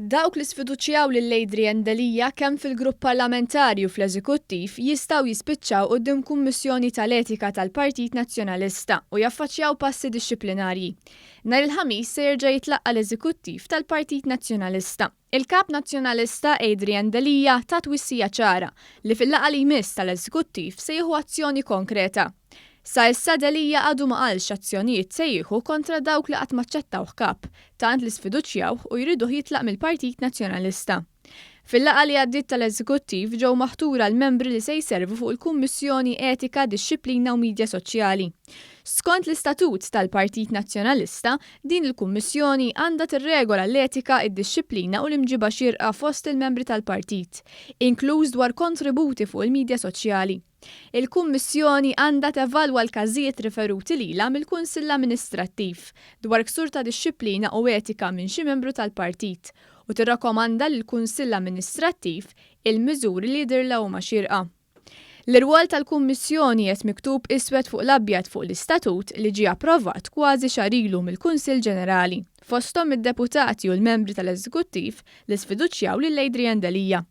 Dawk li sfiduċjaw lil Adrian Delia kemm fil-grupp parlamentari u fl-eżekuttiv jistgħu jispiċċaw quddiem Kummissjoni tal-Etika tal-Partit Nazzjonalista u jaffaċċjaw passi dixxiplinarji. Nhar il-Ħamis se jerġa' jitlaqqa' l-eżekuttiv tal-Partit Nazzjonalista. Il-Kap Nazzjonalista Adrian Delia ta twissija ċara li fil-laqgħa li jmiss tal-eżekuttiv se jieħu azzjoni konkreta. Sa issa Delia għadu ma qalx azzjonijiet se jieħu kontra dawk li qatt maċċettawh kap, tant li sfiduċjawh u jriduh jitlaq mill-Partit Nazzjonalista. Fil-laqgħa li għaddiet tal-eżekuttiv ġew maħtura l-membri li se jservu fuq il-Kummissjoni Etika, Dixxiplina u Midja Soċjali. Skont l-istatut tal-Partit Nazzjonalista, din il-kummissjoni għandha tirregola l-etika, id-dixxiplina u l-imġiba xierqa fost il-membri tal-partit, inkluż dwar kontributi fuq il-midja soċjali. Il-Kummissjoni għandha tevalwa l-każijiet riferuti lilha mill-Kunsill Amministrattiv dwar ksur ta' dixxiplina u etika minn xi membru tal-partit u tirrakkomanda lill-Kunsill Amministrattiv il-miżuri li jidhirlha huma xierqa. L-irwol tal-Kummissjoni qed miktub iswed fuq l-abjad fuq l-istatut li ġie approvat kważi xahar ilu mill-Kunsill Ġenerali, fosthom id-deputati u l-membri tal-Eżekuttiv li sfiduċjaw lil Adrian Delia.